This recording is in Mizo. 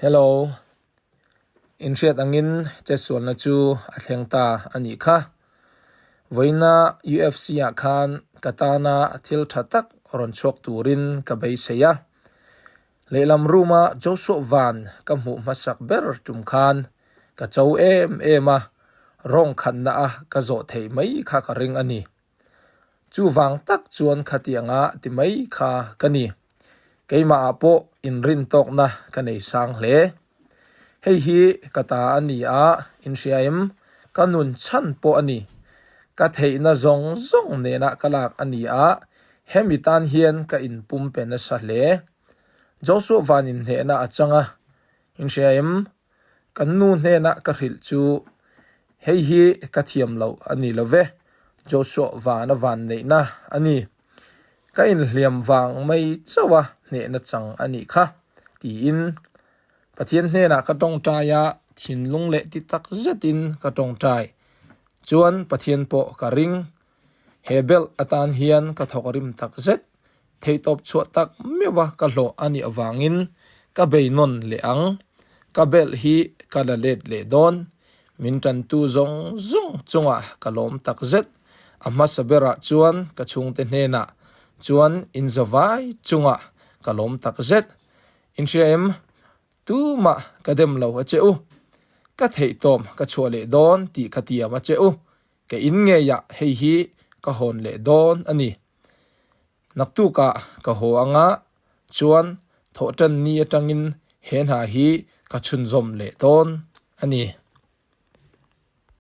Hello. In hriat angin chetsualna chu a thleng ta a nih kha. Vawiina UFC ah khan ka tana thil tha tak rawn chhuak turin ka beisei a. Lehlam room a Joshua Van ka hmuh hmasak ber tum khan ka cho em em a, rawng khatna a ka zawh theih mai kha ka ring a ni. Chuvang tak chuan khatianga ti mai kha ka ni. Keimahah pawh inrintawkna ka nei sang hle. Hei hi ka ta a ni a, inhria em? Ka nun chhan pawh a ni. Ka theihna zawng zawng nena ka lak a ni a, hemi tan hian ka inpum pe nasa hle. Joshua van inhnehna a chang a, inhria em? Kan nu hnenah ka hrilh chu, Hei hi ka thiam loh a ni lo ve, Joshua vana van neihna a ni. Ka inhliam vang mai chauh a hnehna chang a nih kha, tiin Pathian hnenah ka tawngtai a, thinlung leh ti tak zetin ka tawngtai. Chuan Pathian pawh ka ring. He belt atan hian ka thawk rim tak zet. Theihtawp chhuah tak meuh a ka hlawh a nih avangin ka bei nawn leh ang. Ka belt hi ka la let leh dawn. Min tantu zawng zawng chungah ka lawm tak zet. A hmasa berah chuan ka chhungte hnenah chuan inzawvai chungah ka lawm tak zet. Inhria em? Tumah ka dem lo a che u. Ka theihtawm ka chhuah leh dawn tih ka tiam a che u. Ka in ngeiah hei hi ka hawn leh dawn a ni. Naktukah ka haw anga chuan thawhtan ni atangin he hna hi ka chhunzawm leh dawn a ni.